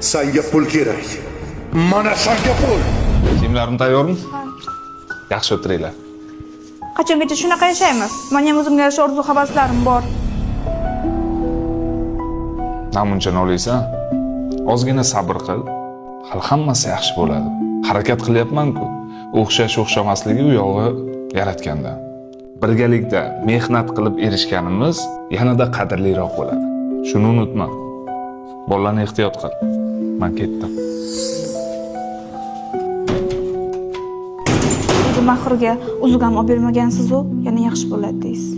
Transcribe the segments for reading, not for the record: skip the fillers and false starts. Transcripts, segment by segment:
Sanga pul kerak. Mana sanga pul. Kiyimlarim tayyormi? Yaxshi o'tiringlar. Qachongacha shunaqa yashaymiz? Meni ham o'zimga yarasha orzu havaslarim bor. Namuncha noliysan? Ozgina sabr qil. Hali hammasi yaxshi bo'ladi. Harakat qilyapman-ku. O'xshash o'xshamasligi u yog'i yaratgandan. Birgalikda mehnat qilib erishganimiz yanada qadrliroq bo'ladi. Shuni unutma. Bolalarni ehtiyot qil. Men ketdim. O'zi Mahrga uzuk ham olib bermagansiz-u, yana yaxshi bo'ladi deysiz.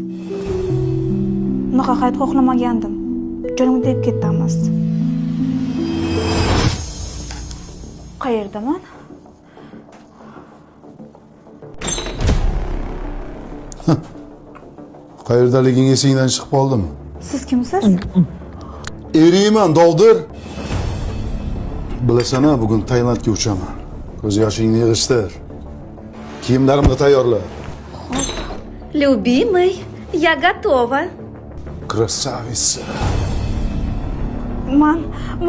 Bunaqa hayot xohlamagandim. Jonimga tegib ketdi hammasi. Qayerdaman? Qayerdaliging esingdan chiqib qoldimi? Siz kimsiz? Eriyman, dovdir. Bilasan-a, bugun Tailandga uchaman. Ko'z yoshingni yig'ishtir. Kiyimlarimni tayyorla. Любимый, я готова. Красавица.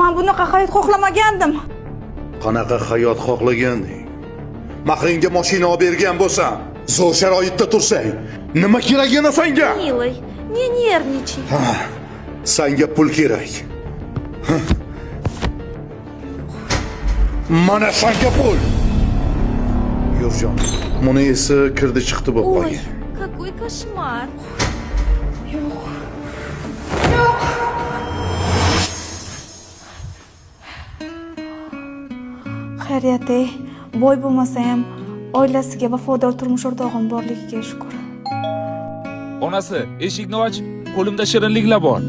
Man bunaqa hayot xohlamagandim. Qanaqa hayot xohlaganding? Mahringga mashina olib bergan bo'lsam, zo'r sharoitda tursang, nima kerak yana senga? Милый, не нервничай. Sanga pul kerak. Mana sanga pul. Yurjon, buni esi kirdi chiqdi bo'lib Ой, qolgan. какой кошмар. Yo'q. Yo'q. Xayriyat, ey, boy bo'lmasa ham oilasiga vafodor turmush o'rtog'im borligiga shukur. Onasi, eshikni och. Qo'limda shirinliklar bor.